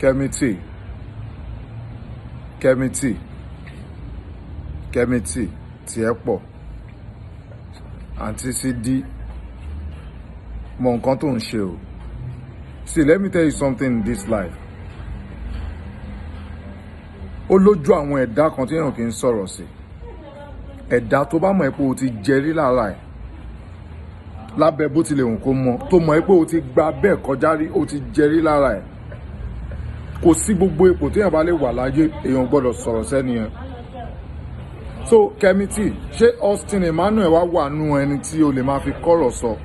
Kemi T, Kemi T, Kemi T, tiẹ̀ pọ̀. Àǹtí Sídí, mọ nǹkan tó ń ṣe o. See, let me tell you something in this life. Ó lójú àwọn ẹ̀dá kan tí èèyàn kì í sọ̀rọ̀ sí. Ẹ̀dá tó bá mọ̀ pé o ti jẹrí lára ẹ̀, lábẹ́ bó tilẹ̀ hùn kó mọ, tó mọ̀ pé o ti gba bẹ́ẹ̀ kọjá rí, o ti jẹrí lára ẹ̀, kò sí gbogbo ipò téèyàn bá lè wà láyé, èèyàn gbọ́dọ̀ sọ̀rọ̀ sẹ́ni yẹn. So Kemi T, ṣé Austin Emmanuel wá wà nù ẹni tí o lè máa fi kọ́rọ̀ sọ?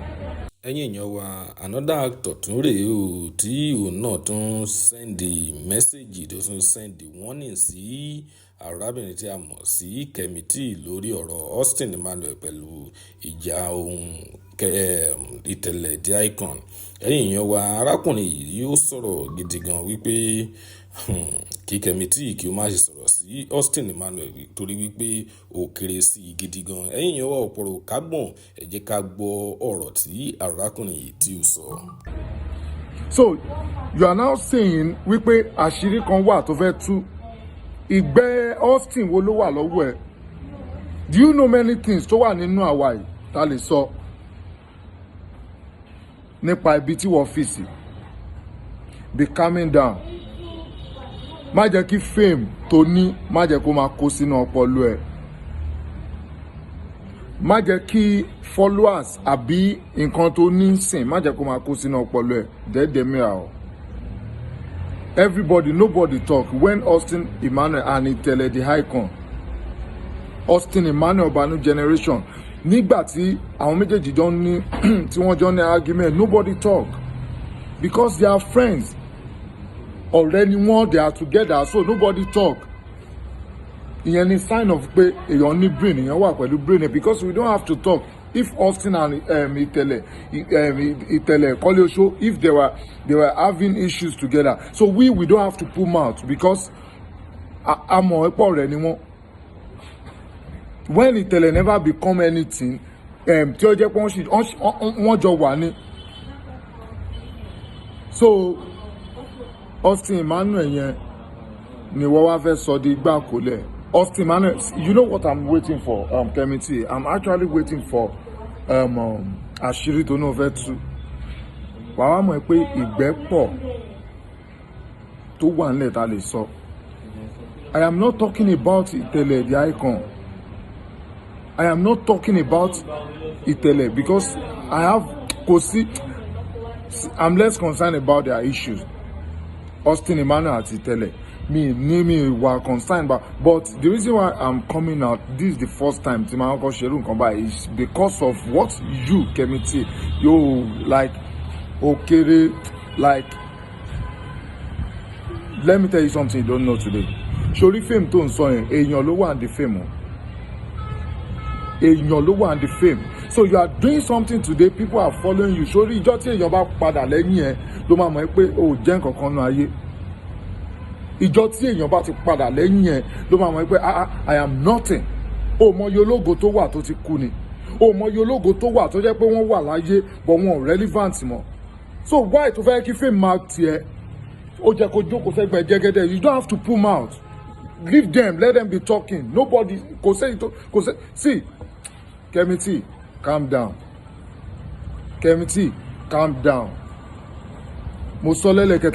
Ẹ̀yin èèyàn wa, another actor tún rèé o tí òun náà tún send message, tó tún send warning sí arábìnrin tí a mọ̀ sí Kemi T lórí ọ̀rọ̀ Austin Emmanuel pẹ̀lú ìjà ohun Ìtẹ̀lẹ̀ the Icon. Ẹ̀yin èèyàn wa, arákùnrin yìí ó sọ̀rọ̀ gidi gan wípé kí Kemi T kí ó má ṣe sọ̀rọ̀ sí Austin Emmanuel torí wípé ó kéré sí i gidi gan. Ẹ̀yin èèyàn wa, ọ̀pọ̀rọ̀ kágbọ̀n, ẹ jẹ́ ká gbọ́ ọ̀rọ̀ tí arákùnrin yìí tí ó sọ. So you are now saying wípé àṣírí kan wà tó fẹ́ tú. Ìgbẹ́ Austin wo ló wà lọ́wọ́ ẹ̀? Do you know many things tó wà nínú àwa yìí tá lè sọ nípa ibi tí wọ́n fi sí? Be calming down. Má jẹ́ kí fame tó ní, má jẹ́ kó máa kó sínú ọpọlọ ẹ̀. Má jẹ́ kí followers àbí nǹkan tó ní sìn, má jẹ́ kó máa kó sínú ọpọlọ ẹ̀. Dẹ́ẹ̀dẹ́ mìíràn o. Everybody, nobody talk when Austin Emmanuel and Itele the Icon, Austin Emmanuel Banu generation, nígbà tí àwọn méjèèjì jọ ní, tí wọ́n jọ ní argument, nobody talk because they are friends. Ọ̀rẹ́ ni wọ́n, they are together, so nobody talk. Ìyẹn ni sign of pé èèyàn ní brain, èèyàn wà pẹ̀lú brain ẹ̀, because we don't have to talk if Austin and Itele Koleosho, if they were having issues together. So we don't have to put mouth because àmọ̀ ẹ̀pọ̀ rẹ̀ ni wọ́n. When Itele never become anything, tí ó jẹ́ pé wọ́n jọ wà ní. So Austin Emmanuel yẹn ni wọ́n wá fẹ́ sọ di igbá kólẹ̀. Austin Emmanuel, you know what I'm waiting for, Kemi T? I'm actually waiting for àṣírí tó náà fẹ́ tú. Wàá wá mọ̀ pé ìgbẹ́ pọ̀ tó wà nílẹ̀ tá a lè sọ. I am not talking about Itele the Icon. I am not talking about Itele because I have, kò sí, I'm less concerned about their issues. Austin Emmanuel àti Itele, mi ní mi wà concerned about, but the reason why I'm coming out, this is the first time tí màá kọ́ ṣerú nǹkan báyìí, is because of what you, Kemi T, you like okere. Like, let me tell you something you don't know today. Sori fame tó ń sọ yẹn, èèyàn ló wà ní fame o, èèyàn ló wà ní fame. So you are doing something today, people are following you. Sori ìjọ́ tí èèyàn bá padà lẹ́yìn ẹ ló máa mọ̀ pé o ò jẹ́ nǹkan kan nínú ayé. Ìjọ́ tí èèyàn bá ti padà lẹ́yìn ẹ ló máa mọ̀ pé, "Ah ah, I am nothing." O mọye ológo tó wà tó ti kú ni? O mọye ológo tó wà tó jẹ́ pé wọ́n wà láyé but wọn ò relevant mọ́? So why tó fẹ́ kí fame máa tiẹ̀? Ó jẹ́ kó jókòó sẹ́gbẹ̀ẹ́ jẹ́gẹ́dẹ́. You don't have to put mouth. Leave them, let them be talking. Nobody, kò sẹ́yìn tó kò sẹ́. See, Kemi T, calm down. Kemi T, calm down. Mo sọ lẹ́lẹ̀kẹta.